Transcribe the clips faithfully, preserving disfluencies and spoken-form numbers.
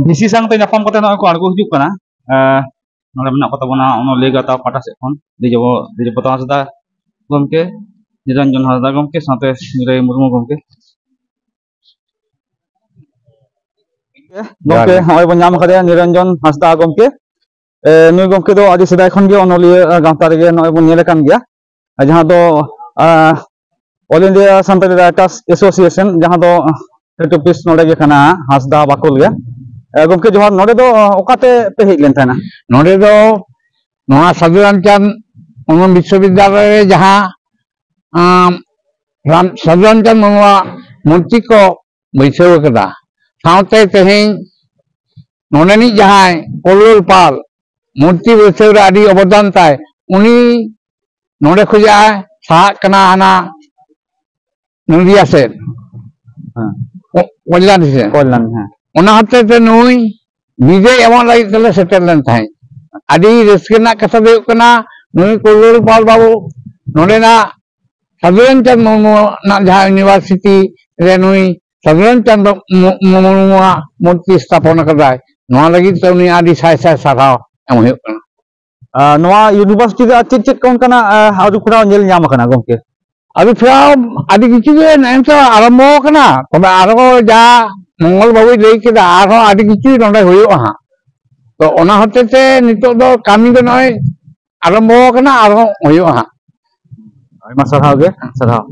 ᱰᱤ ᱥᱤ ᱥᱟᱶᱛᱮ ᱧᱟᱯᱟᱢ ᱠᱟᱛᱮ ᱱᱚᱜᱼᱚᱭ ᱠᱚ ᱟᱬᱜᱚ ᱦᱤᱡᱩᱜ ᱠᱟᱱᱟ᱾ ᱟᱸ, ᱱᱚᱰᱮ ᱢᱮᱱᱟᱜ ᱠᱚ ᱛᱟᱵᱚᱱᱟ ᱚᱱᱚᱞᱤᱭᱟᱹ ᱜᱟᱶᱛᱟ ᱯᱟᱦᱴᱟ ᱥᱮᱫ ᱠᱷᱚᱱ ᱫᱮᱡᱚᱵᱚ-, ᱫᱮᱡᱚᱵᱨᱚᱛᱚ ᱦᱟᱸᱥᱫᱟ ᱜᱚᱢᱠᱮ, ᱱᱤᱨᱚᱧᱡᱚᱱ ᱦᱟᱸᱥᱫᱟ ᱜᱚᱢᱠᱮ ᱥᱟᱶᱛᱮ ᱥᱤᱝᱨᱟᱹᱭ ᱢᱩᱨᱢᱩ ᱜᱚᱢᱠᱮ᱾ ᱡᱚᱦᱟᱨ ᱜᱚᱢᱠᱮ, ᱜᱮ᱾ ᱱᱚᱜᱼᱚᱭ ᱵᱚᱱ ᱧᱟᱢ ᱟᱠᱟᱫᱮᱭᱟ ᱱᱤᱨᱚᱧᱡᱚᱱ ᱦᱟᱸᱥᱫᱟ ᱜᱚᱢᱠᱮ᱾ ᱮ, ᱱᱩᱭ ᱜᱚᱢᱠᱮ ᱫᱚ ᱟᱹᱰᱤ ᱥᱮᱫᱟᱭ ᱠᱷᱚᱱ ᱜᱮ ᱚᱱᱚᱞᱤᱭᱟᱹ ᱜᱟᱶᱛᱟ ᱨᱮᱜᱮ ᱱᱚᱜᱼᱚᱭ ᱵᱚᱱ ᱧᱮᱞ ᱟᱠᱟᱱ ᱜᱮᱭᱟ, ᱡᱟᱦᱟᱸ ᱫᱚ, ᱟ, All India Santali Writers Association, ᱡᱟᱦᱟᱸ ᱫᱚ head office ᱱᱚᱰᱮ ᱜᱮ ᱠᱟᱱᱟ, ᱦᱟᱸᱥᱫᱟ ᱵᱟᱠᱷᱳᱞ ᱜᱮ᱾ ᱮ, ᱜᱚᱢᱠᱮ ᱡᱚᱦᱟᱨ, ᱱᱚᱰᱮ ᱫᱚ, ᱟ, ᱚᱠᱟᱛᱮ ᱯᱮ ᱦᱮᱡ ᱞᱮᱱ ᱛᱟᱦᱮᱱᱟ? ᱱᱚᱰᱮ ᱫᱚ ᱱᱚᱣᱟ ᱥᱟᱫᱷᱩ ᱨᱟᱢᱪᱟᱸᱫᱽ ᱢᱩᱨᱢᱩ ᱵᱤᱥᱥᱚᱵᱤᱫᱽᱫᱟᱞᱚᱭ ᱨᱮ ᱡᱟᱦᱟᱸ, ᱟᱢ, ᱨᱟᱢ-, ᱥᱟᱫᱷᱩ ᱨᱟᱢᱪᱟᱸᱫᱽ ᱢᱩᱨᱢᱩᱣᱟᱜ ᱢᱩᱨᱛᱤ ᱠᱚ ᱵᱟᱹᱭᱥᱟᱹᱣ ᱟᱠᱟᱫᱟ, ᱥᱟᱶᱛᱮ ᱛᱮᱦᱮᱧ ᱱᱚᱰᱮᱱᱤᱡ ᱡᱟᱦᱟᱸᱭ ᱠᱚᱞᱞᱚᱞ ᱯᱟᱞ ᱢᱩᱨᱛᱤ ᱵᱟᱹᱭᱥᱟᱹᱣ ᱨᱮ ᱟᱹᱰᱤ ᱚᱵᱚᱫᱟᱱ ᱛᱟᱭ, ᱩᱱᱤ ᱱᱚᱰᱮ ᱠᱷᱚᱱᱟᱜ ᱮ ᱥᱟᱦᱟᱜ ᱠᱟᱱᱟ ᱦᱟᱱᱟ ᱱᱚᱫᱤᱭᱟ ᱥᱮᱫ, ᱦᱮᱸ᱾ ᱠᱚ-, ᱠᱚᱞᱭᱟᱱᱤ ᱥᱮᱫ᱾ ᱠᱚᱞᱭᱟᱱᱤ, ᱦᱮᱸ᱾ ᱚᱱᱟ ᱦᱚᱛᱮ ᱛᱮ ᱱᱩᱭ ᱵᱤᱫᱟᱹᱭ ᱮᱢᱚᱜ ᱞᱟᱹᱜᱤᱫ ᱛᱮᱞᱮ ᱥᱮᱴᱮᱨ ᱞᱮᱱ ᱛᱟᱦᱮᱸᱫ᱾ ᱟᱹᱰᱤ ᱨᱟᱹᱥᱠᱟᱹ ᱨᱮᱱᱟᱜ ᱠᱟᱛᱷᱟ ᱫᱚ ᱦᱩᱭᱩᱜ ᱠᱟᱱᱟ, ᱱᱩᱭ ᱠᱚᱞᱞᱚᱞ ᱯᱟᱞ ᱵᱟᱹᱵᱩ ᱱᱚᱰᱮᱱᱟᱜ ᱥᱟᱫᱷᱩ ᱨᱟᱢᱪᱟᱸᱫᱽ ᱢᱩᱨᱢᱩ ᱨᱮᱱᱟᱜ ᱡᱟᱦᱟᱸ university ᱨᱮ ᱱᱩᱭ ᱥᱟᱫᱷᱩ ᱨᱟᱢᱪᱟᱸᱫᱽ ᱢᱩ-, ᱢᱩᱨᱢᱩᱣᱟᱜ ᱢᱩᱨᱛᱤ ᱥᱛᱷᱟᱯᱚᱱ ᱟᱠᱟᱫᱟᱭ, ᱱᱚᱣᱟ ᱞᱟᱹᱜᱤᱫ ᱛᱮ ᱩᱱᱤ ᱟᱹᱰᱤ ᱥᱟᱭ ᱥᱟᱭ ᱥᱟᱨᱦᱟᱣ ᱮᱢ ᱦᱩᱭᱩᱜ ᱠᱟᱱᱟ᱾ ᱟᱨ ᱱᱚᱣᱟ university ᱨᱮ ᱟᱨ ᱪᱮᱫ ᱪᱮᱫ ᱠᱚ ᱚᱱᱠᱟᱱᱟᱜ, ᱟ, ᱟᱹᱨᱩ ᱯᱷᱮᱨᱟᱣ ᱧᱮᱞ ᱧᱟᱢ ᱟᱠᱟᱱᱟ ᱜᱚᱢᱠᱮ? ᱟᱹᱨᱩ ᱯᱷᱮᱨᱟᱣ ᱟᱹᱰᱤ ᱠᱤᱪᱷᱩ ᱜᱮ ᱱᱮᱜᱼᱮ ᱛᱚ ᱟᱨᱟᱢᱵᱷᱚ ᱟᱠᱟᱱᱟ, ᱛᱚᱵᱮ ᱟᱨᱚ ᱡᱟ ᱢᱚᱝᱜᱚᱞ ᱵᱟᱵᱩᱭ ᱞᱟᱹᱭ ᱠᱮᱫᱟ, ᱟᱨᱦᱚᱸ ᱟᱹᱰᱤ ᱠᱤᱪᱷᱩ ᱱᱚᱰᱮ ᱦᱩᱭᱩᱜᱼᱟ ᱦᱟᱸᱜ᱾ ᱛᱚ ᱚᱱᱟ ᱦᱚᱛᱮ ᱛᱮ ᱱᱤᱛᱚᱜ ᱫᱚ ᱠᱟᱹᱢᱤ ᱫᱚ ᱱᱚᱜᱼᱚᱭ ᱟᱨᱟᱢᱵᱚ ᱟᱠᱟᱱᱟ, ᱟᱨᱦᱚᱸ ᱦᱩᱭᱩᱜᱼᱟ ᱦᱟᱸᱜ᱾ ᱟᱭᱢᱟ ᱥᱟᱨᱦᱟᱣ ᱜᱮ, ᱥᱟᱨᱦᱟᱣ᱾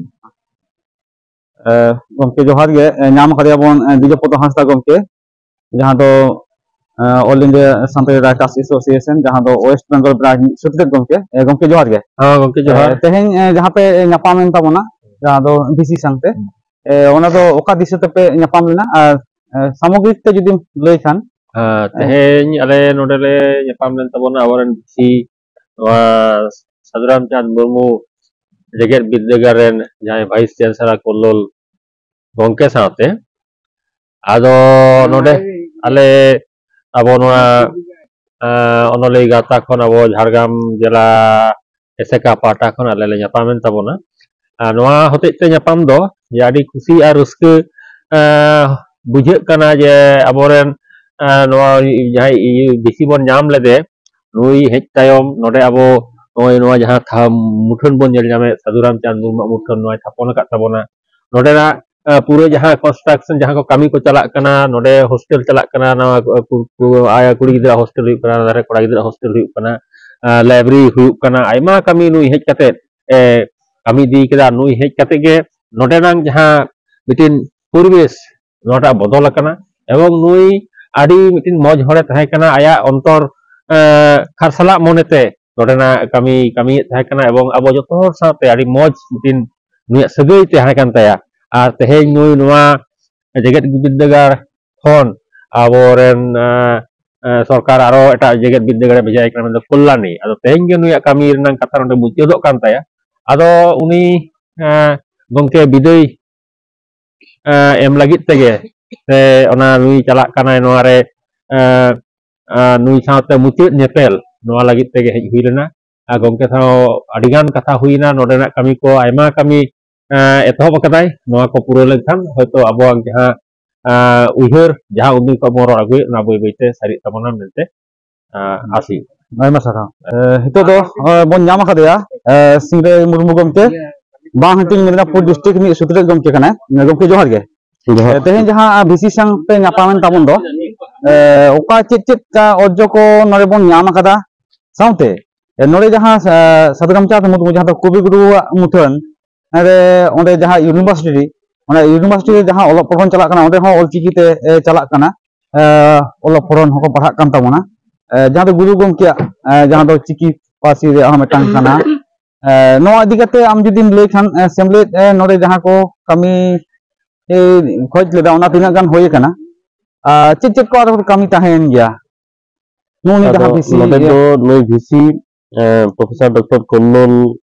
ᱮ, ᱜᱚᱢᱠᱮ ᱡᱚᱦᱟᱨ ᱜᱮ᱾ ᱮ, ᱧᱟᱢ ᱟᱠᱟᱫᱮᱭᱟ ᱵᱚᱱ, ᱮ, ᱫᱤᱡᱚᱯᱚᱫᱚ ᱦᱟᱸᱥᱫᱟ ᱜᱚᱢᱠᱮ, ᱡᱟᱦᱟᱸ ᱫᱚ, ᱮ, All India Santali Writers Association, ᱡᱟᱦᱟᱸ ᱫᱚ West Bengal branch ᱥᱩᱛᱨᱮᱛ ᱜᱚᱢᱠᱮ᱾ ᱮ, ᱜᱚᱢᱠᱮ ᱡᱚᱦᱟᱨ ᱜᱮ᱾ ᱦᱮᱸ ᱜᱚᱢᱠᱮ ᱡᱚᱦᱟᱨ᱾ ᱮ, ᱛᱮᱦᱮᱧ, ᱮ, ᱡᱟᱦᱟᱸ ᱯᱮ ᱧᱟᱯᱟᱢ ᱮᱱ ᱛᱟᱵᱚᱱᱟ, ᱡᱟᱦᱟᱸ ᱫᱚ ᱰᱤᱥᱤ ᱥᱟᱶᱛᱮ, ᱮ, ᱚᱱᱟ ᱫᱚ ᱚᱠᱟ ᱫᱤᱥᱟᱹ ᱛᱮᱯᱮ ᱧᱟᱯᱟᱢ ᱞᱮᱱᱟ? ᱟᱨ, ᱮ, ᱥᱟᱢᱚᱜᱨᱤᱠ ᱛᱮ ᱡᱩᱫᱤᱢ ᱞᱟᱹᱭ ᱠᱷᱟᱱ᱾ ᱦᱮᱸ, ᱛᱮᱦᱮᱧ ᱟᱞᱮ ᱱᱚᱰᱮ ᱞᱮ ᱧᱟᱯᱟᱢ ᱞᱮᱱ ᱛᱟᱵᱚᱱᱟ ᱟᱵᱚᱨᱮᱱ ᱰᱤᱥᱤ, ᱱᱚᱣᱟ ᱥᱟᱫᱷᱩ ᱨᱟᱢᱪᱟᱸᱫᱽ ᱢᱩᱨᱢᱩ ᱡᱮᱜᱮᱛ ᱵᱤᱨᱫᱟᱹᱜᱟᱲ ᱨᱮᱱ ᱡᱟᱦᱟᱸᱭ ᱵᱷᱟᱭᱤᱥ ᱪᱟᱱᱥᱮᱞᱚᱨ ᱠᱚᱞᱞᱚᱞ ᱜᱚᱢᱠᱮ ᱥᱟᱶᱛᱮ᱾ ᱟᱫᱚ ᱱᱚᱰᱮ ᱟᱞᱮ ᱟᱵᱚ ᱱᱚᱣᱟ, ᱟᱸ, ᱚᱱᱚᱞᱤᱭᱟᱹ ᱜᱟᱶᱛᱟ ᱠᱷᱚᱱ ᱟᱵᱚ ᱡᱷᱟᱲᱜᱨᱟᱢ ᱡᱮᱞᱟ ᱮᱥᱮᱠᱟ ᱯᱟᱦᱴᱟ ᱠᱷᱚᱱ ᱟᱞᱮ ᱞᱮ ᱧᱟᱯᱟᱢᱮᱱ ᱛᱟᱵᱚᱱᱟ᱾ ᱟᱨ ᱱᱚᱣᱟ ᱦᱚᱛᱮᱡ ᱛᱮ ᱧᱟᱯᱟᱢ ᱫᱚ ᱡᱮ ᱟᱹᱰᱤ ᱠᱩᱥᱤ ᱟᱨ ᱨᱟᱹᱥᱠᱟᱹ, ᱟᱸ, ᱵᱩᱡᱷᱟᱹᱜ ᱠᱟᱱᱟ ᱡᱮ ᱟᱵᱚᱨᱮᱱ, ᱟᱸ, ᱱᱚᱣᱟ ᱡᱟᱦᱟᱸᱭ ᱰᱤᱥᱤ ᱵᱚᱱ ᱧᱟᱢ ᱞᱮᱫᱮ, ᱱᱩᱭ ᱦᱮᱡ ᱛᱟᱭᱚᱢ ᱱᱚᱰᱮ ᱟᱵᱚ ᱱᱚᱜᱼᱚᱭ ᱱᱚᱣᱟ ᱡᱟᱦᱟᱸ ᱛᱷᱟ-, ᱢᱩᱴᱷᱟᱹᱱ ᱵᱚᱱ ᱧᱮᱞ ᱧᱟᱢᱮᱫ ᱥᱟᱫᱷᱩ ᱨᱟᱢᱪᱟᱸᱫᱽ ᱢᱩᱨᱢᱩᱣᱟᱜ ᱢᱩᱴᱷᱟᱹᱱ ᱱᱚᱣᱟᱭ ᱛᱷᱟᱯᱚᱱ ᱟᱠᱟᱫ ᱛᱟᱵᱚᱱᱟ᱾ ᱱᱚᱰᱮᱱᱟᱜ, ᱟᱸ, ᱯᱩᱨᱟᱹ ᱡᱟᱦᱟᱸ construction, ᱡᱟᱦᱟᱸ ᱠᱚ ᱠᱟᱹᱢᱤ ᱠᱚ ᱪᱟᱞᱟᱜ ᱠᱟᱱᱟ, ᱱᱚᱰᱮ ᱦᱳᱥᱴᱮᱞ ᱪᱟᱞᱟᱜ ᱠᱟᱱᱟ, ᱱᱚᱣᱟ ᱠᱩ-, ᱠᱩ-, ᱟᱭ-, ᱠᱩᱲᱤ ᱜᱤᱫᱽᱨᱟᱹ ᱦᱳᱥᱴᱮᱞ ᱦᱩᱭᱩᱜ ᱠᱟᱱᱟ, ᱱᱚᱰᱮ ᱠᱚᱲᱟ ᱜᱤᱫᱽᱨᱟᱹ ᱦᱳᱥᱴᱮᱞ ᱦᱩᱭᱩᱜ ᱠᱟᱱᱟ, ᱟᱸ, ᱞᱟᱭᱵᱨᱮᱨᱤ ᱦᱩᱭᱩᱜ ᱠᱟᱱᱟ, ᱟᱭᱢᱟ ᱠᱟᱹᱢᱤ ᱱᱩᱭ ᱦᱮᱡ ᱠᱟᱛᱮ, ᱮ, ᱠᱟᱹᱢᱤ ᱤᱫᱤ ᱠᱮᱫᱟ᱾ ᱱᱩᱭ ᱦᱮᱡ ᱠᱟᱛᱮ ᱜᱮ ᱱᱚᱰᱮᱱᱟᱝ ᱡᱟᱦᱟᱸ ᱢᱤᱫᱴᱤᱱ ᱯᱚᱨᱤᱵᱮᱥ ᱱᱚᱣᱟᱴᱟᱜ ᱵᱚᱫᱚᱞ ᱟᱠᱟᱱᱟ᱾ ᱮᱵᱚᱝ ᱱᱩᱭ ᱟᱹᱰᱤ ᱢᱤᱫᱴᱤᱱ ᱢᱚᱡᱽ ᱦᱚᱲᱮ ᱛᱟᱦᱮᱸ ᱠᱟᱱᱟ, ᱟᱭᱟᱜ ᱚᱱᱛᱚᱨ, ᱮ, ᱠᱷᱟᱨᱥᱟᱞᱟᱜ ᱢᱚᱱᱮᱛᱮ ᱱᱚᱰᱮᱱᱟᱜ ᱠᱟᱹᱢᱤ ᱠᱟᱹᱢᱤᱭᱮᱫ ᱛᱟᱦᱮᱸ ᱠᱟᱱᱟ, ᱮᱵᱚᱝ ᱟᱵᱚ ᱡᱚᱛᱚ ᱦᱚᱲ ᱥᱟᱶᱛᱮ ᱟᱹᱰᱤ ᱢᱚᱡᱽ ᱢᱤᱫᱴᱤᱱ ᱱᱩᱭᱟᱜ ᱥᱟᱹᱜᱟᱹᱭ ᱛᱟᱦᱮᱸ ᱠᱟᱱ ᱛᱟᱭᱟ᱾ ᱟᱨ ᱛᱮᱦᱮᱧ ᱱᱩᱭ ᱱᱚᱣᱟ ᱡᱮᱜᱮᱛ ᱵᱤᱨᱫᱟᱹᱜᱟᱲ ᱠᱷᱚᱱ ᱟᱵᱚᱨᱮᱱ, ᱮ, ᱮ, ᱥᱚᱨᱠᱟᱨ ᱟᱨᱚ ᱮᱴᱟᱜ ᱡᱮᱜᱮᱛ ᱵᱤᱨᱫᱟᱹᱜᱟᱲᱮ ᱵᱷᱮᱡᱟᱭ ᱠᱟᱱᱟ, ᱢᱮᱱᱫᱚ ᱠᱚᱞᱞᱟᱱᱤ᱾ ᱟᱫᱚ ᱛᱮᱦᱮᱧ ᱜᱮ ᱱᱩᱭᱟᱜ ᱠᱟᱹᱢᱤ ᱨᱮᱱᱟᱜ ᱠᱟᱛᱷᱟ ᱱᱚᱰᱮ ᱢᱩᱪᱟᱹᱫᱚᱜ ᱠᱟᱱ ᱛᱟᱭᱟ᱾ ᱟᱫᱚ ᱩᱱᱤ, ᱮ, ᱜᱚᱢᱠᱮ ᱵᱤᱫᱟᱹᱭ, ᱮ, ᱮᱢ ᱞᱟᱹᱜᱤᱫ ᱛᱮᱜᱮ ᱥᱮ ᱚᱱᱟ ᱱᱩᱭ ᱪᱟᱞᱟᱜ ᱠᱟᱱᱟᱭ ᱱᱚᱣᱟ ᱨᱮ, ᱮ, ᱮ, ᱱᱩᱭ ᱥᱟᱶᱛᱮ ᱢᱩᱪᱟᱹᱫ ᱧᱮᱯᱮᱞ, ᱱᱚᱣᱟ ᱞᱟᱹᱜᱤᱫ ᱛᱮᱜᱮ ᱦᱮᱡ ᱦᱩᱭ ᱞᱮᱱᱟ᱾ ᱟᱨ ᱜᱚᱢᱠᱮ ᱥᱟᱶ ᱟᱹᱰᱤᱜᱟᱱ ᱠᱟᱛᱷᱟ ᱦᱩᱭᱱᱟ, ᱱᱚᱰᱮᱱᱟᱜ ᱠᱟᱹᱢᱤ ᱠᱚ, ᱟᱭᱢᱟ ᱠᱟᱹᱢᱤ, ᱮ, ᱮᱛᱚᱦᱚᱵ ᱟᱠᱟᱫᱟᱭ᱾ ᱱᱚᱣᱟ ᱠᱚ ᱯᱩᱨᱟᱹᱣ ᱞᱮᱱᱠᱷᱟᱱ ᱦᱚᱭᱛᱳ ᱟᱵᱚᱣᱟᱜ ᱡᱟᱦᱟᱸ, ᱮ, ᱩᱭᱦᱟᱹᱨ, ᱡᱟᱦᱟᱸ ᱩᱱᱫᱤᱱ ᱠᱷᱚᱱ ᱵᱚᱱ ᱨᱚᱲ ᱟᱹᱜᱩᱭᱮᱫ, ᱚᱱᱟ ᱵᱟᱹᱭ ᱵᱟᱹᱭᱛᱮ ᱥᱟᱹᱨᱤᱜ ᱛᱟᱵᱚᱱᱟ ᱢᱮᱱᱛᱮ, ᱮ, ᱟᱥᱤ᱾ ᱟᱭᱢᱟ ᱥᱟᱨᱦᱟᱣ᱾ ᱮ, ᱱᱤᱛᱚᱜ ᱫᱚ, ᱮ, ᱵᱚᱱ ᱧᱟᱢ ᱟᱠᱟᱫᱮᱭᱟ, ᱮ, ᱥᱤᱝᱨᱟᱹᱭ ᱢᱩᱨᱢᱩ ᱜᱚᱢᱠᱮ, ᱵᱟᱝ ᱦᱟᱹᱴᱤᱧ ᱢᱮᱫᱽᱱᱟᱯᱩᱨ ᱰᱤᱥᱴᱨᱤᱠᱴ ᱨᱤᱱᱤᱡ ᱥᱩᱛᱨᱮᱛ ᱜᱚᱢᱠᱮ ᱠᱟᱱᱟᱭ᱾ ᱜᱚᱢᱠᱮ ᱡᱚᱦᱟᱨ ᱜᱮ᱾ ᱡᱚᱦᱟᱨ᱾ ᱛᱮᱦᱮᱧ ᱡᱟᱦᱟᱸ ᱵᱷᱤᱥᱤ ᱥᱟᱶᱛᱮ ᱧᱟᱯᱟᱢᱮᱱ ᱛᱟᱵᱚᱱ ᱫᱚ, ᱮ, ᱚᱠᱟ ᱪᱮᱫ ᱪᱮᱫ ᱠᱟ ᱚᱨᱡᱚ ᱠᱚ ᱱᱚᱰᱮ ᱵᱚᱱ ᱧᱟᱢ ᱟᱠᱟᱫᱟ? ᱥᱟᱶᱛᱮ, ᱮ, ᱱᱚᱰᱮ ᱡᱟᱦᱟᱸ, ᱮ, ᱥᱟᱫᱷᱩ ᱨᱟᱢᱪᱟᱸᱫᱽ ᱢᱩᱨᱢᱩ, ᱡᱟᱦᱟᱸ ᱫᱚ ᱠᱚᱵᱤ ᱜᱩᱨᱩᱣᱟᱜ ᱢᱩᱴᱷᱟᱹᱱ, ᱚᱸᱰᱮ, ᱚᱸᱰᱮ ᱡᱟᱦᱟᱸ ᱤᱭᱩᱱᱤᱵᱷᱟᱨᱥᱤᱴᱤ, ᱚᱱᱟ ᱤᱭᱩᱱᱤᱵᱷᱟᱨᱥᱤᱴᱤ ᱨᱮ ᱡᱟᱦᱟᱸ ᱚᱞᱚᱜ ᱯᱚᱲᱦᱚᱱ ᱪᱟᱞᱟᱜ ᱠᱟᱱᱟ, ᱚᱸᱰᱮ ᱦᱚᱸ ᱚᱞᱪᱤᱠᱤ ᱛᱮ, ᱮ, ᱪᱟᱞᱟᱜ ᱠᱟᱱᱟ᱾ ᱮ, ᱚᱞᱚᱜ ᱯᱚᱲᱦᱚᱱ ᱦᱚᱸᱠᱚ ᱯᱟᱲᱦᱟᱜ ᱠᱟᱱ ᱛᱟᱵᱚᱱᱟ᱾ ᱮ, ᱡᱟᱦᱟᱸ ᱫᱚ ᱜᱩᱨᱩ ᱜᱚᱢᱠᱮᱭᱟᱜ, ᱮ, ᱡᱟᱦᱟᱸ ᱫᱚ ᱪᱤᱠᱤ ᱯᱟᱹᱨᱥᱤ ᱨᱮᱭᱟᱜ ᱦᱚᱸ ᱢᱤᱫᱴᱟᱝ ᱠᱟᱱᱟ᱾ ᱮ, ᱱᱚᱣᱟ ᱤᱫᱤ ᱠᱟᱛᱮ ᱟᱢ ᱡᱩᱫᱤᱢ ᱞᱟᱹᱭ ᱠᱷᱟᱱ, ᱮ, ᱥᱮᱢᱞᱮᱫ, ᱮ, ᱱᱚᱰᱮ ᱡᱟᱦᱟᱸ ᱠᱚ ᱠᱟᱹᱢᱤ, ᱮ, ᱠᱷᱚᱡᱽ ᱞᱮᱫᱟ, ᱚᱱᱟ ᱛᱤᱱᱟᱹᱜ ᱜᱟᱱ ᱦᱩᱭ ᱟᱠᱟᱱᱟ? ᱟᱨ ᱪᱮᱫ ᱪᱮᱫ ᱠᱚ ᱟᱨᱚ ᱠᱟᱹᱢᱤ ᱛᱟᱦᱮᱸᱭᱮᱱ ᱜᱮᱭᱟ? ᱱᱚᱜᱼᱚ ᱱᱩᱭ ᱟᱫᱚ ᱡᱟᱦᱟᱸ ᱵᱷᱤᱥᱤ ᱱᱚᱰᱮ ᱤᱭᱟᱹ ᱫᱚ ᱱᱩᱭ ᱵᱷᱤᱥᱤ, ᱮ, ᱯᱨᱚᱯᱷᱮᱥᱚᱨ ᱰᱚᱠᱴᱚᱨ ᱠᱚᱱᱱᱚᱱ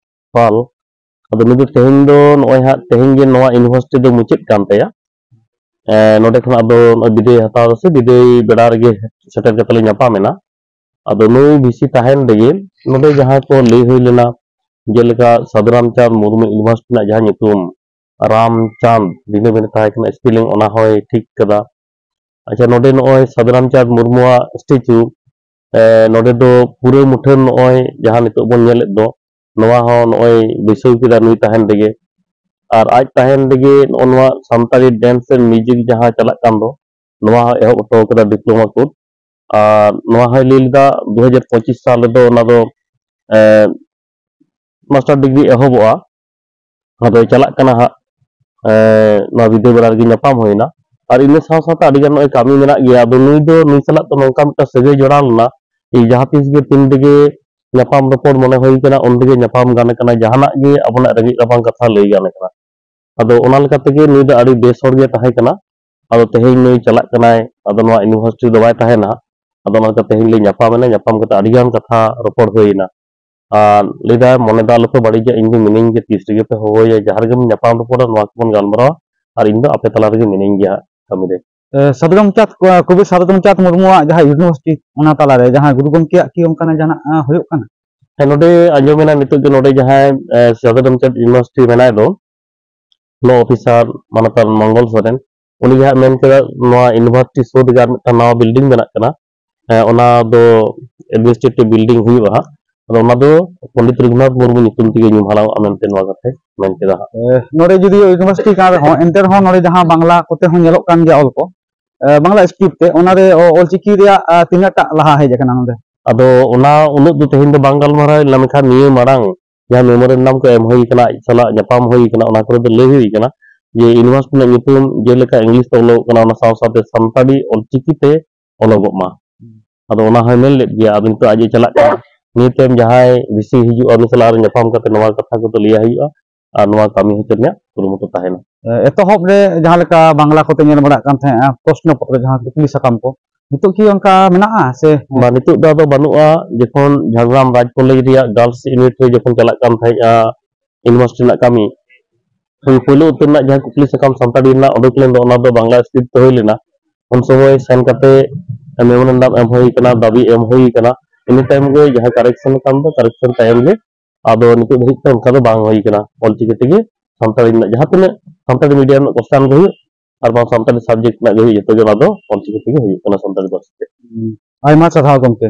ᱯᱟᱞ, ᱟᱫᱚ ᱱᱩᱭ ᱫᱚ ᱛᱮᱦᱮᱧ ᱫᱚ ᱱᱚᱜᱼᱚᱭ ᱦᱟᱸᱜ ᱛᱮᱦᱮᱧ ᱜᱮ ᱱᱚᱣᱟ ᱤᱭᱩᱱᱤᱵᱷᱟᱨᱥᱤᱴᱤ ᱫᱚ ᱢᱩᱪᱟᱹᱫ ᱠᱟᱱ ᱛᱟᱭᱟ᱾ ᱮ, ᱱᱚᱰᱮ ᱠᱷᱚᱱᱟᱜ ᱟᱫᱚ ᱱᱚᱜᱼᱚᱭ ᱵᱤᱫᱟᱹᱭ ᱦᱟᱛᱟᱣ ᱫᱟ ᱥᱮ, ᱵᱤᱫᱟᱹᱭ ᱵᱮᱲᱟ ᱨᱮᱜᱮ ᱥᱮᱴᱮᱨ ᱠᱟᱛᱮ ᱞᱮ ᱧᱟᱯᱟᱢ ᱮᱱᱟ᱾ ᱟᱫᱚ ᱱᱩᱭ ᱵᱷᱤᱥᱤ ᱛᱟᱦᱮᱱ ᱨᱮᱜᱮ ᱱᱚᱰᱮ ᱡᱟᱦᱟᱸ ᱠᱚ ᱞᱟᱹᱭ ᱦᱩᱭ ᱞᱮᱱᱟ, ᱡᱮᱞᱮᱠᱟ ᱥᱟᱫᱷᱩ ᱨᱟᱢᱪᱟᱸᱫᱽ ᱢᱩᱨᱢᱩ ᱤᱭᱩᱱᱤᱵᱷᱟᱨᱥᱤᱴᱤ ᱨᱮᱱᱟᱜ ᱡᱟᱦᱟᱸ ᱧᱩᱛᱩᱢ, ᱨᱟᱢᱪᱟᱸᱫᱽ ᱵᱷᱤᱱᱟᱹ ᱵᱷᱤᱱᱟᱹ ᱛᱟᱦᱮᱸ ᱠᱟᱱᱟ, ᱥᱯᱮᱞᱤᱝ ᱚᱱᱟ ᱦᱚᱸᱭ ᱴᱷᱤᱠ ᱠᱟᱫᱟ᱾ ᱟᱪᱪᱷᱟ, ᱱᱚᱰᱮ ᱱᱚᱜᱼᱚᱭ ᱥᱟᱫᱷᱩ ᱨᱟᱢᱪᱟᱸᱫᱽ ᱢᱩᱨᱢᱩᱣᱟᱜ ᱥᱴᱮᱪᱩ, ᱮ, ᱱᱚᱰᱮ ᱫᱚ ᱯᱩᱨᱟᱹ ᱢᱩᱴᱷᱟᱹᱱ ᱱᱚᱜᱼᱚᱭ ᱡᱟᱦᱟᱸ ᱱᱤᱛᱚᱜ ᱵᱚᱱ ᱧᱮᱞᱮᱫ ᱫᱚ, ᱱᱚᱣᱟ ᱦᱚᱸ ᱱᱚᱜᱼᱚᱭ ᱵᱟᱹᱭᱥᱟᱹᱣ ᱠᱮᱫᱟ ᱱᱩᱭ ᱛᱟᱦᱮᱱ ᱨᱮᱜᱮ᱾ ᱟᱨ ᱟᱡ ᱛᱟᱦᱮᱱ ᱨᱮᱜᱮ ᱱᱚᱜᱼᱚ ᱱᱚᱣᱟ ᱥᱟᱱᱛᱟᱲᱤ dance and music ᱡᱟᱦᱟᱸ ᱪᱟᱞᱟᱜ ᱠᱟᱱ ᱫᱚ, ᱱᱚᱣᱟ ᱦᱚᱸ ᱮᱦᱚᱵ ᱦᱚᱴᱚ ᱠᱟᱫᱟ diploma course᱾ ᱟᱨ ᱱᱚᱣᱟ ᱦᱚᱸᱭ ᱞᱟᱹᱭ ᱞᱮᱫᱟ ᱫᱩ ᱦᱟᱡᱟᱨ ᱯᱚᱸᱪᱤᱥ ᱥᱟᱞ ᱨᱮᱫᱚ ᱚᱱᱟ ᱫᱚ, ᱮ, master degree ᱮᱦᱚᱵᱚᱜᱼᱟ᱾ ᱟᱫᱚᱭ ᱪᱟᱞᱟᱜ ᱠᱟᱱᱟ ᱦᱟᱸᱜ, ᱮ, ᱱᱚᱣᱟ ᱵᱤᱫᱟᱹᱭ ᱵᱮᱲᱟ ᱨᱮᱜᱮ ᱧᱟᱯᱟᱢ ᱦᱩᱭᱱᱟ᱾ ᱟᱨ ᱤᱱᱟᱹ ᱥᱟᱶ ᱥᱟᱶᱛᱮ ᱟᱹᱰᱤ ᱜᱟᱱ ᱱᱚᱜᱼᱚᱭ ᱠᱟᱹᱢᱤ ᱢᱮᱱᱟᱜ ᱜᱮᱭᱟ᱾ ᱟᱫᱚ ᱱᱩᱭ ᱫᱚ, ᱱᱩᱭ ᱥᱟᱞᱟᱜ ᱫᱚ ᱱᱚᱝᱠᱟ ᱢᱤᱫᱴᱟᱝ ᱥᱟᱹᱜᱟᱹᱭ ᱡᱚᱲᱟᱣ ᱞᱮᱱᱟ, ᱡᱮ ᱡᱟᱦᱟᱸ ᱛᱤᱥ ᱜᱮ ᱛᱤᱱ ᱨᱮᱜᱮ ᱧᱟᱯᱟᱢ ᱨᱚᱯᱚᱲ ᱢᱚᱱᱮ ᱦᱩᱭ ᱠᱟᱱᱟ, ᱩᱱ ᱨᱮᱜᱮ ᱧᱟᱯᱟᱢ ᱜᱟᱱ ᱠᱟᱱᱟ, ᱡᱟᱦᱟᱱᱟᱜ ᱜᱮ ᱟᱵᱚᱱᱟᱜ ᱨᱮᱸᱜᱮᱡ ᱨᱟᱵᱟᱝ ᱠᱟᱛᱷᱟ ᱞᱟᱹᱭ ᱜᱟᱱ ᱠᱟᱱᱟ᱾ ᱟᱫᱚ ᱚᱱᱟ ᱞᱮᱠᱟ ᱛᱮᱜᱮ ᱱᱩᱭ ᱫᱚ ᱟᱹᱰᱤ ᱵᱮᱥ ᱦᱚᱲ ᱜᱮ ᱛᱟᱦᱮᱸ ᱠᱟᱱᱟ᱾ ᱟᱫᱚ ᱛᱮᱦᱮᱧ ᱱᱩᱭ ᱪᱟᱞᱟᱜ ᱠᱟᱱᱟᱭ, ᱟᱫᱚ ᱱᱚᱣᱟ ᱤᱭᱩᱱᱤᱵᱷᱟᱨᱥᱤᱴᱤ ᱨᱮᱫᱚ ᱵᱟᱭ ᱛᱟᱦᱮᱱᱟ᱾ ᱟᱫᱚ ᱚᱱᱟ ᱞᱮᱠᱟ ᱛᱮᱦᱮᱧ ᱞᱮ ᱧᱟᱯᱟᱢ ᱮᱱᱟ, ᱧᱟᱯᱟᱢ ᱠᱟᱛᱮ ᱟᱹᱰᱤ ᱜᱟᱱ ᱠᱟᱛᱷᱟ ᱨᱚᱯᱚᱲ ᱦᱩᱭ ᱮᱱᱟ᱾ ᱟᱨ ᱞᱟᱹᱭ ᱫᱟᱭ, "ᱢᱚᱱᱮ ᱫᱚ ᱟᱞᱚᱯᱮ ᱵᱟᱹᱲᱤᱡᱟ, ᱤᱧ ᱫᱚ ᱢᱤᱱᱟᱹᱧ ᱜᱮ, ᱛᱤᱥ ᱨᱮᱜᱮ ᱯᱮ ᱦᱚᱦᱚᱭᱟ, ᱡᱟᱦᱟᱸ ᱨᱮᱜᱮᱢ ᱧᱟᱯᱟᱢ ᱨᱚᱯᱚᱲᱟ, ᱱᱚᱣᱟ ᱠᱚᱵᱚᱱ ᱜᱟᱞᱢᱟᱨᱟᱣᱟ, ᱟᱨ ᱤᱧ ᱫᱚ ᱟᱯᱮ ᱛᱟᱞᱟ ᱨᱮᱜᱮ ᱢᱤᱱᱟᱹᱧ ᱜᱮᱭᱟ ᱦᱟᱸᱜ ᱠᱟᱹᱢᱤ ᱨᱮ᱾" ᱮ, ᱥᱟᱫᱷᱩ ᱨᱟᱢᱪᱟᱸᱫᱽ, ᱠᱚ-, ᱠᱚᱵᱤ ᱥᱟᱫᱷᱩ ᱨᱟᱢᱪᱟᱸᱫᱽ ᱢᱩᱨᱢᱩᱣᱟᱜ ᱡᱟᱦᱟᱸ ᱤᱭᱩᱱᱤᱵᱷᱟᱨᱥᱤᱴᱤ, ᱚᱱᱟ ᱛᱟᱞᱟᱨᱮ ᱡᱟᱦᱟᱸ ᱜᱩᱨᱩ ᱜᱚᱢᱠᱮᱭᱟᱜ ᱠᱤ ᱚᱱᱠᱟᱱᱟᱜ ᱡᱟᱦᱟᱱᱟᱜ, ᱟ, ᱦᱩᱭᱩᱜ ᱠᱟᱱᱟ? ᱦᱮᱸ, ᱱᱚᱰᱮ ᱟᱸᱡᱚᱢᱮᱱᱟ ᱱᱤᱛᱚᱜ ᱜᱮ, ᱱᱚᱰᱮ ᱡᱟᱦᱟᱸᱭ, ᱮ, ᱥᱟᱫᱷᱩ ᱨᱟᱢᱪᱟᱸᱫᱽ ᱤᱭᱩᱱᱤᱵᱷᱟᱨᱥᱤᱴᱤ ᱢᱮᱱᱟᱭ ᱫᱚ, ᱞᱚ ᱚᱯᱷᱤᱥᱟᱨ ᱢᱟᱱᱚᱛᱟᱱ ᱢᱚᱝᱜᱚᱞ ᱥᱚᱨᱮᱱ, ᱩᱱᱤ ᱜᱮ ᱦᱟᱸᱜ ᱢᱮᱱ ᱠᱮᱫᱟ, ᱱᱚᱣᱟ ᱤᱭᱩᱱᱤᱵᱷᱟᱨᱥᱤᱴᱤ ᱥᱩᱨ ᱨᱮᱜᱮ ᱟᱨ ᱢᱤᱫᱴᱟᱝ ᱱᱟᱣᱟ ᱵᱤᱞᱰᱤᱝ ᱵᱮᱱᱟᱜ ᱠᱟᱱᱟ᱾ ᱦᱮᱸ, ᱚᱱᱟ ᱫᱚ ᱮᱰᱢᱤᱱᱤᱥᱴᱨᱮᱴᱤᱵᱷ ᱵᱤᱞᱰᱤᱝ ᱦᱩᱭᱩᱜᱼᱟ ᱦᱟᱸᱜ᱾ ᱟᱫᱚ ᱚᱱᱟ ᱫᱚ ᱯᱚᱱᱰᱤᱛ ᱨᱚᱜᱷᱩᱱᱟᱛᱷ ᱢᱩᱨᱢᱩ ᱧᱩᱛᱩᱢ ᱛᱮᱜᱮ ᱧᱩᱢ ᱦᱟᱞᱟᱝᱚᱜᱼᱟ ᱢᱮᱱᱛᱮ ᱱᱚᱣᱟ ᱠᱟᱛᱷᱟᱧ ᱢᱮᱱ ᱠᱮᱫᱟ ᱦᱟᱸᱜ᱾ ᱮ, ᱱᱚᱰᱮ ᱡᱩᱫᱤ ᱤᱭᱩᱱᱤᱵᱷᱟᱨᱥᱤᱴᱤ ᱠᱟᱱ ᱨᱮᱦᱚᱸ, ᱮᱱᱛᱮ ᱨᱮᱦᱚᱸ ᱱᱚᱰᱮ ᱡᱟᱦᱟᱸ ᱵᱟᱝᱞᱟ ᱠᱚᱛᱮ ᱦᱚᱸ ᱧᱮᱞᱚᱜ ᱠᱟᱱ ᱜᱮᱭᱟ ᱚᱞ ᱠᱚ, ᱮ, ᱵᱟᱝᱞᱟ ᱥᱠᱨᱤᱯᱴ ᱛᱮ, ᱚᱱᱟᱨᱮ ᱚ-, ᱚᱞᱪᱤᱠᱤ ᱨᱮᱭᱟᱜ, ᱟ, ᱛᱤᱱᱟᱹᱜ ᱴᱟᱜ ᱞᱟᱦᱟ ᱦᱮᱡ ᱟᱠᱟᱱᱟ ᱱᱚᱰᱮ? ᱟᱫᱚ ᱚᱱᱟ ᱩᱱᱟᱹᱜ ᱫᱚ ᱛᱮᱦᱮᱧ ᱫᱚ ᱵᱟᱝ ᱜᱟᱞᱢᱟᱨᱟᱣ ᱦᱩᱭ ᱞᱮᱱᱟ, ᱢᱮᱱᱠᱷᱟᱱ ᱱᱤᱭᱟᱹ ᱢᱟᱲᱟᱝ ᱡᱟᱦᱟᱸ ᱢᱮᱢᱳᱨᱮᱱᱰᱟᱢ ᱠᱚ ᱮᱢ ᱦᱩᱭ ᱠᱟᱱᱟ, ᱟᱡ ᱥᱟᱞᱟᱜ ᱧᱟᱯᱟᱢ ᱦᱩᱭ ᱠᱟᱱᱟ, ᱚᱱᱟ ᱠᱚᱨᱮ ᱫᱚ ᱞᱟᱹᱭ ᱦᱩᱭ ᱠᱟᱱᱟ ᱡᱮ ᱤᱭᱩᱱᱤᱵᱷᱟᱨᱥᱤᱴᱤ ᱨᱮᱱᱟᱜ ᱧᱩᱛᱩᱢ ᱡᱮᱞᱮᱠᱟ ᱤᱝᱞᱤᱥ ᱛᱮ ᱚᱞᱚᱜᱚᱜ ᱠᱟᱱᱟ, ᱚᱱᱟ ᱥᱟᱶ ᱥᱟᱶᱛᱮ ᱥᱟᱱᱛᱟᱲᱤ ᱚᱞᱪᱤᱠᱤ ᱛᱮ ᱚᱞᱚᱜᱚᱜ ᱢᱟ᱾ ᱟᱫᱚ ᱚᱱᱟ ᱦᱚᱸᱭ ᱢᱮᱱ ᱞᱮᱫ ᱜᱮᱭᱟ, ᱟᱫᱚ ᱱᱤᱛᱚᱜ ᱟᱡ ᱮ ᱪᱟᱞᱟᱜ ᱠᱟᱱᱟ᱾ ᱱᱤᱭᱟᱹ ᱛᱟᱭᱚᱢ ᱡᱟᱦᱟᱸᱭ ᱵᱤᱥᱤ ᱦᱤᱡᱩᱜᱼᱟ, ᱩᱱᱤ ᱥᱟᱞᱟᱜ ᱟᱨ ᱧᱟᱯᱟᱢ ᱠᱟᱛᱮ ᱱᱚᱣᱟ ᱠᱟᱛᱷᱟ ᱠᱚᱫᱚ ᱞᱟᱹᱭᱟ ᱦᱩᱭᱩᱜᱼᱟ ᱟᱨ ᱱᱚᱣᱟ ᱠᱟᱹᱢᱤ ᱦᱚᱪᱚ ᱨᱮᱱᱟᱜ ᱠᱩᱨᱩᱢᱩᱴᱩ ᱛᱟᱦᱮᱱᱟ᱾ ᱮ, ᱮᱛᱚᱦᱚᱵ ᱨᱮ ᱡᱟᱦᱟᱸ ᱞᱮᱠᱟ ᱵᱟᱝᱞᱟ ᱠᱚᱛᱮ ᱧᱮᱞ ᱵᱟᱲᱟᱜ ᱠᱟᱱ ᱛᱟᱦᱮᱸᱫᱼᱟ, ᱯᱨᱚᱥᱱᱚ ᱯᱚᱛᱨᱚ, ᱡᱟᱦᱟᱸ ᱠᱩᱠᱞᱤ ᱥᱟᱠᱟᱢ ᱠᱚ, ᱱᱤᱛᱚᱜ ᱠᱤ ᱚᱱᱠᱟ ᱢᱮᱱᱟᱜᱼᱟ ᱥᱮ? ᱵᱟ, ᱱᱤᱛᱚᱜ ᱫᱚ ᱟᱫᱚ ᱵᱟᱹᱱᱩᱜᱼᱟ᱾ ᱡᱚᱠᱷᱚᱱ ᱡᱷᱟᱲᱜᱨᱟᱢ ᱨᱟᱡᱽ ᱠᱚᱞᱮᱡᱽ ᱨᱮᱭᱟᱜ ᱜᱟᱨᱞᱥ ᱤᱭᱩᱱᱤᱴ ᱨᱮ ᱡᱚᱠᱷᱚᱱ ᱪᱟᱞᱟᱜ ᱠᱟᱱ ᱛᱟᱦᱮᱸᱫᱼᱟ ᱤᱭᱩᱱᱤᱵᱷᱟᱨᱥᱤᱴᱤ ᱨᱮᱱᱟᱜ ᱠᱟᱹᱢᱤ, ᱯᱳᱭᱞᱳ ᱩᱛᱟᱹᱨ ᱨᱮᱱᱟᱜ ᱡᱟᱦᱟᱸ ᱠᱩᱠᱞᱤ ᱥᱟᱠᱟᱢ ᱥᱟᱱᱛᱟᱲᱤ ᱨᱮᱱᱟᱜ ᱩᱰᱩᱠ ᱞᱮᱱ ᱫᱚ, ᱚᱱᱟ ᱫᱚ ᱵᱟᱝᱞᱟ ᱥᱠᱨᱤᱯᱴ ᱛᱮ ᱦᱩᱭ ᱞᱮᱱᱟ᱾ ᱩᱱ ᱥᱚᱢᱚᱭ ᱥᱮᱱ ᱠᱟᱛᱮ ᱢᱮᱢᱳᱨᱮᱱᱰᱟᱢ ᱮᱢ ᱦᱩᱭ ᱠᱟᱱᱟ, ᱫᱟᱹᱵᱤ ᱮᱢ ᱦᱩᱭ ᱠᱟᱱᱟ᱾ ᱤᱱᱟᱹ ᱛᱟᱭᱚᱢ ᱜᱮ ᱡᱟᱦᱟᱸ ᱠᱟᱨᱮᱠᱥᱚᱱ ᱟᱠᱟᱱ ᱫᱚ, ᱠᱟᱨᱮᱠᱥᱚᱱ ᱛᱟᱭᱚᱢ ᱜᱮ᱾ ᱟᱫᱚ ᱱᱤᱛᱚᱜ ᱫᱷᱟᱹᱵᱤᱡ ᱛᱮ ᱚᱱᱠᱟ ᱫᱚ ᱵᱟᱝ ᱦᱩᱭ ᱠᱟᱱᱟ᱾ ᱚᱞᱪᱤᱠᱤ ᱛᱮᱜᱮ ᱥᱟᱱᱛᱟᱲᱤ ᱨᱮᱱᱟᱜ ᱡᱟᱦᱟᱸ ᱛᱤᱱᱟᱹᱜ ᱥᱟᱱᱛᱟᱲᱤ ᱢᱤᱰᱤᱭᱟᱢ ᱨᱮᱱᱟᱜ ᱠᱚᱥᱪᱟᱱ ᱜᱮ ᱦᱩᱭᱩᱜ, ᱟᱨ ᱵᱟᱝ ᱥᱟᱱᱛᱟᱲᱤ ᱥᱟᱵᱡᱮᱠᱴ ᱨᱮᱱᱟᱜ ᱜᱮ ᱦᱩᱭᱩᱜ, ᱡᱚᱛᱚ ᱜᱮ ᱚᱱᱟ ᱫᱚ ᱚᱞᱪᱤᱠᱤ ᱛᱮᱜᱮ ᱦᱩᱭᱩᱜ ᱠᱟᱱᱟ ᱥᱟᱱᱛᱟᱲᱤ ᱯᱟᱹᱨᱥᱤ ᱛᱮ᱾ ᱦᱩᱸ᱾ ᱟᱭᱢᱟ ᱥᱟᱨᱦᱟᱣ ᱜᱚᱢᱠᱮ᱾